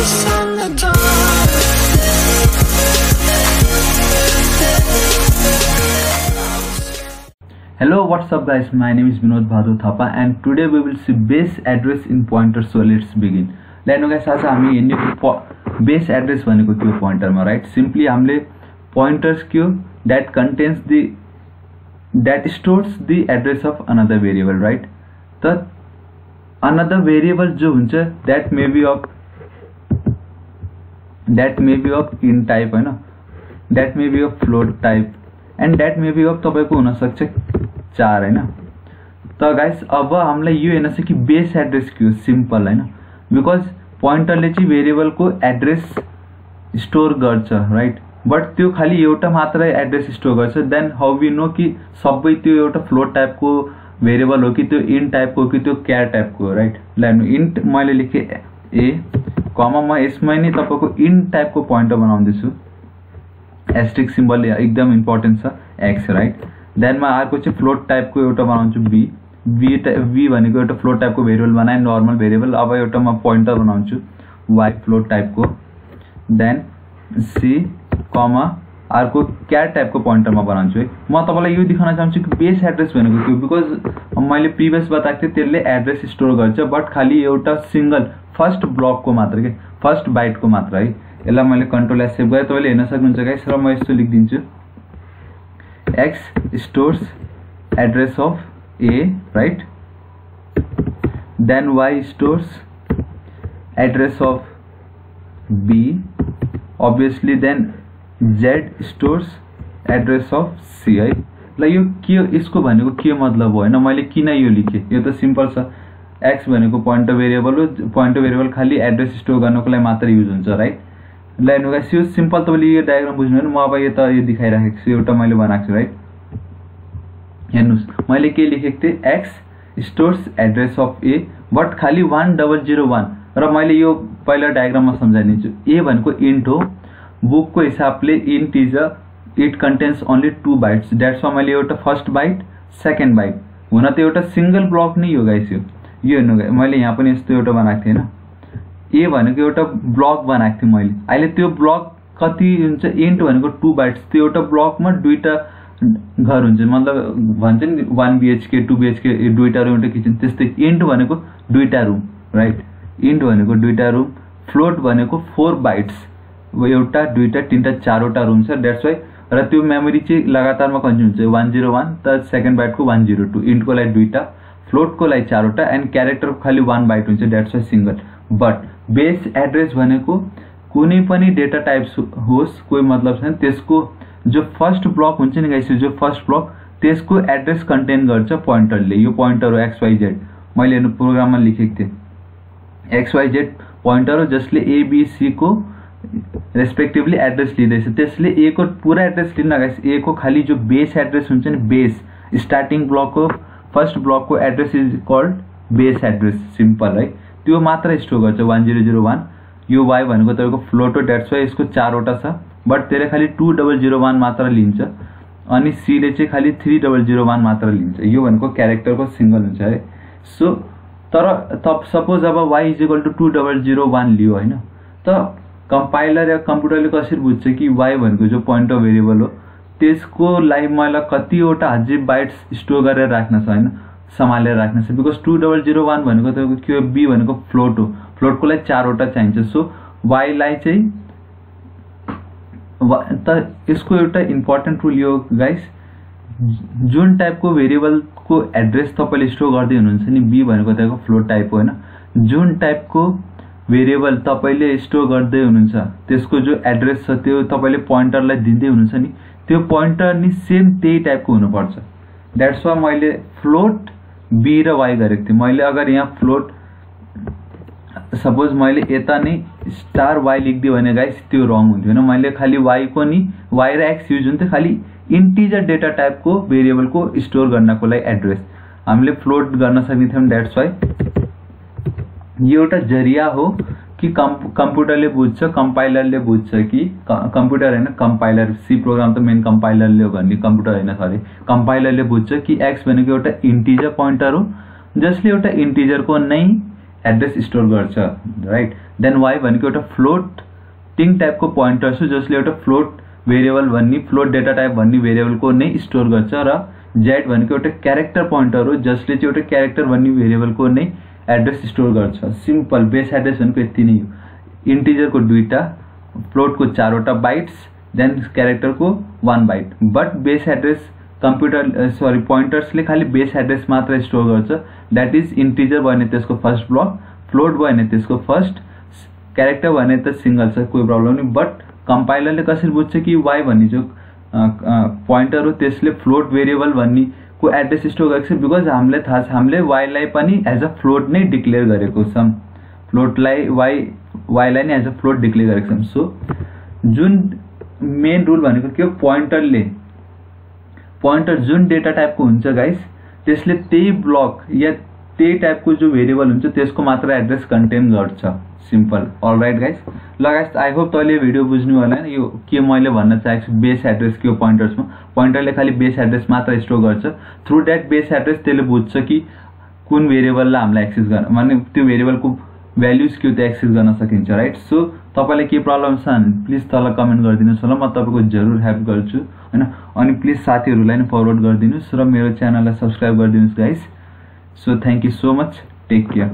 kiss on the door. Hello, what's up guys, my name is Vinod Bhadu Thapa and today we will see base address in pointer. So let's begin. Let us guys, हामी हेर्ने base address भनेको के हो pointer मा, right? Simply हामीले pointers के हो that stores the address of another variable, right? तो another variable जो हुन्छ that may be of int type हैन, that may be of float type and that may be of तपाईको हुन सक्छ 4 हैन। त गाइस अब हामीलाई यो हेर्न छ कि बेस एड्रेस के हो, सिम्पल हैन, बिकज पोइन्टरले चाहिँ भेरिएबल को एड्रेस स्टोर गर्छ, राइट? बट त्यो खाली एउटा मात्र एड्रेस स्टोर गर्छ। देन हाउ वी नो कि सबै त्यो एउटा फ्लोट टाइप को भेरिएबल हो कि त्यो इन्ट टाइप को कि त्यो क्यार टाइप को, राइट? ल इन्ट मैले लेखे ए कमा म यसमै नै तपाईको इन्ट टाइप को पोइन्टर बनाउँदै छु। एस्टेरिस्क सिम्बल एकदम इम्पोर्टेन्ट छ, एक्स, राइट? देन मा अर्को चाहिँ फ्लोट टाइप को एउटा बनाउँछु बी भनेको एउटा फ्लोट टाइप को भेरिएबल बनाए, नर्मल भेरिएबल। अब एउटा म पोइन्टर बनाउँछु वाई फ्लोट टाइप को। देन सी कमा अर्को क्यार टाइप को पोइन्टर म बनाउँछु है। म तपाईलाई यो देखाउन चाहन्छु कि बेस एड्रेस भनेको के हो, बिकज मैले प्रिभियस बताएको थिएँ त्यसले एड्रेस स्टोर गर्छ बट खाली एउटा सिंगल फर्स्ट ब्लक को मात्र के, फर्स्ट बाइट को मात्र है। यसलाई मैले कन्ट्रोल एस सेभ गरे, तपाईले हेर्न सक्नुहुन्छ गाइस। र म यस्तो लेखिदिन्छु x stores address of a, right? Then y stores address of b, obviously. Then z stores address of c है। ल यो के यसको भनेको के मतलब हो हैन, मैले किन यो लेखे, यो त सिम्पल छ। x भनेको पोइन्टर भेरिएबल हो, पोइन्टर भेरिएबल खाली एड्रेस स्टोर गर्नको लागि मात्र युज हुन्छ, राइट? ल हेर्नु गाइस, यो सिम्पल तपाईले यो डायग्राम बुझ्नु हैन। म अब यो त यो दिखाइराखेको छु, एउटा मैले बनाएको छु, राइट? हेर्नुस् मैले के लेखेको थिएँ, x stores address of a but खाली 1001। र मैले यो पहिला डायग्राममा सम्झाइदिन्छु। a भनेको इन्ट हो, बुक को हिसाबले int is a it contains only 2 bytes. That's why मैले एउटा फर्स्ट बाइट सेकेन्ड बाइट हुन त एउटा सिंगल ब्लक नै हो गाइस। यो हेर्नु मैले यहाँ पनि यस्तो एउटा बनाएको थिएँ हैन, ए भनेको एउटा ब्लक बनाएको थिएँ मैले। अहिले त्यो ब्लक कति हुन्छ, इन्ट भनेको 2 बाइट्स, त्यो एउटा ब्लकमा दुईटा घर हुन्छ, मतलब भन्छ नि 1 BHK 2 BHK दुईटा रुम एउटा किचन, त्यस्तै इन्ट भनेको दुईटा रुम, राइट? इन्ट भनेको दुईटा रुम, फ्लोट भनेको 4 बाइट्स, एउटा दुईटा तीनटा चारवटा रुम छ। दैट्स वाइ र त्यो मेमोरी चाहिँ लगातारमा कन्ज्युम हुन्छ, 101 त सेकेन्ड बाइट को 102, इन्ट को लागि दुईटा, फ्लोट को लागि चारवटा एन्ड क्यारेक्टर को खाली 1 बाइट हुन्छ। That's why single. But base address भनेको कुनै पनि डेटा टाइप्स होस् कोही मतलब छैन, त्यसको जो फर्स्ट ब्लक हुन्छ नि गाइस, जो फर्स्ट ब्लक त्यसको एड्रेस कन्टेन गर्छ पोइन्टरले। यो पोइन्टर हो XYZ, मैले हेर्नु प्रोग्राममा लेखेको थिएँ। XYZ पोइन्टर हो जसले ABC को रेस्पेक्टिभली एड्रेस लिँदैछ, त्यसले A को पूरा एड्रेस लिन्न गाइस। A को खाली जो बेस एड्रेस हुन्छ नि, बेस स्टार्टिङ ब्लक को फर्स्ट ब्लक को address is called base address, simple है। त्यो मात्र स्टोर गर्छ 1001। यो y भनेको तपाईको फ्लोट हो, दैट्स वाइ यसको चारवटा छ बट त्यसले खाली 2001 मात्र लिन्छ, अनि c ले चाहिँ खाली 3001 मात्र लिन्छ। यो भनेको क्यारेक्टर को सिंगल हुन्छ है। सो तर तब सपोज अब y इज इक्वल टु 2001 लियो हैन, त कम्पाइलर या कम्प्युटरले कसरी बुझ्छ कि y भनेको जो पोइन्टर भेरिएबल हो त्यसको लागि मलाई कतिवटा अझै बाइट्स स्टोर गरेर राख्न छ हैन, सम्हालेर राख्न छ। बिकज 2001 भनेको तपाईको के हो, b भनेको फ्लोट हो, फ्लोट को लागि चारवटा चाहिन्छ। सो y लाई चाहिँ त यसको एउटा इम्पोर्टेन्ट रुल यो गाइस, जुन टाइप को भेरिएबल को एड्रेस तपाईले स्टोर गर्दै हुनुहुन्छ नि, b भनेको तपाईको फ्लोट टाइप हो हैन, जुन टाइप को भेरिएबल तपाईले स्टोर गर्दै हुनुहुन्छ त्यसको जो एड्रेस छ त्यो तपाईले पोइन्टरलाई दिँदै हुनुहुन्छ नि, त्यो पोइन्टर नि सेम त्यही टाइप को हुनुपर्छ। दैट्स वाइ मैले फ्लोट b र y गरेको थिएँ। मैले अगर यहाँ फ्लोट सपोज मैले यता नै स्टार y लेखिदियो भने गाइस त्यो रङ हुन्थ्यो हैन। मैले खाली y को नि y र x युज हुन्थ्यो खाली इन्टिजर डेटा टाइप को भेरिएबल को स्टोर गर्नको लागि एड्रेस हामीले फ्लोट गर्न सक्ने थियौं। दैट्स वाइ यो एउटा जरिया हो कि कम्प्युटरले बुझ्छ, कम्पाइलरले बुझ्छ कि कम्प्युटर हैन कम्पाइलर, सी प्रोग्राम त मेन कम्पाइलरले हो भन्ने, कम्प्युटर हैन सरी, कम्पाइलरले बुझ्छ कि x भनेको एउटा इन्टिजर पोइन्टर हो जसले एउटा इन्टिजर को नै एड्रेस स्टोर गर्छ, राइट? देन y भनेको एउटा फ्लोटिङ टाइपको पोइन्टर हो जसले एउटा फ्लोट भेरिएबल भन्ने फ्लोट डेटा टाइप भन्ने भेरिएबलको नै स्टोर गर्छ र z भनेको एउटा क्यारेक्टर पोइन्टर हो जसले चाहिँ एउटा क्यारेक्टर भन्ने भेरिएबलको नै एड्रेस स्टोर गर्छ। सिम्पल बेस एड्रेस भनेको यति नै हो। इन्टिजरको 2टा, फ्लोटको 4वटा बाइट्स, देन क्यारेक्टरको 1 बाइट। बट बेस एड्रेस पोइन्टर्सले खाली बेस एड्रेस मात्र स्टोर गर्छ। दैट इज इन्टिजर भयो भने त्यसको फर्स्ट ब्लक, फ्लोट भयो भने त्यसको फर्स्ट, क्यारेक्टर भयो भने त सिंगल छ, कोही प्रब्लम नहीं। बट कम्पाइलरले कसरी बुझ्छ कि y भन्ने जो पोइन्टर हो त्यसले फ्लोट भेरिएबल भन्ने को एड्रेस स्टोर गरेको छ, बिकज हामीले थाहा छ हामीले y लाई पनि एज अ फ्लोट नै डिक्लेयर गरेको छौं, फ्लोटलाई y लाई नै एज अ फ्लोट डिक्लेयर गरेको छौं। सो जुन मेन रुल भनेको के हो, पोइन्टर जुन डेटा टाइपको हुन्छ गाइस त्यसले त्यही ब्लक या त्यही टाइपको जो भेरिएबल हुन्छ त्यसको मात्र एड्रेस कन्टेन गर्छ। सिम्पल। अलराइट गाइस, ल गाइस आई होप तैँले भिडियो बुझ्नु होला नि। यो के मैले भन्न चाहेको छु, बेस एड्रेस के हो पोइन्टर्समा, पोइन्टरले खाली बेस एड्रेस मात्र स्टोर गर्छ। थ्रु दैट बेस एड्रेस त्यसले बुझ्छ कि कुन भेरिएबललाई हामीलाई एक्सेस गर्न, माने त्यो भेरिएबलको भ्याल्युज के हो त्यो एक्सेस गर्न सकिन्छ, राइट। सो तपाईलाई के प्रब्लम छ भने प्लिज तल कमेन्ट गरिदिनुस् होला, म तपाईको जरुर हेल्प गर्छु हैन। अनि प्लिज साथीहरुलाई नि फरवर्ड गरिदिनुस् र मेरो च्यानललाई सब्स्क्राइब गरिदिनुस् guys. So thank you so much, take care.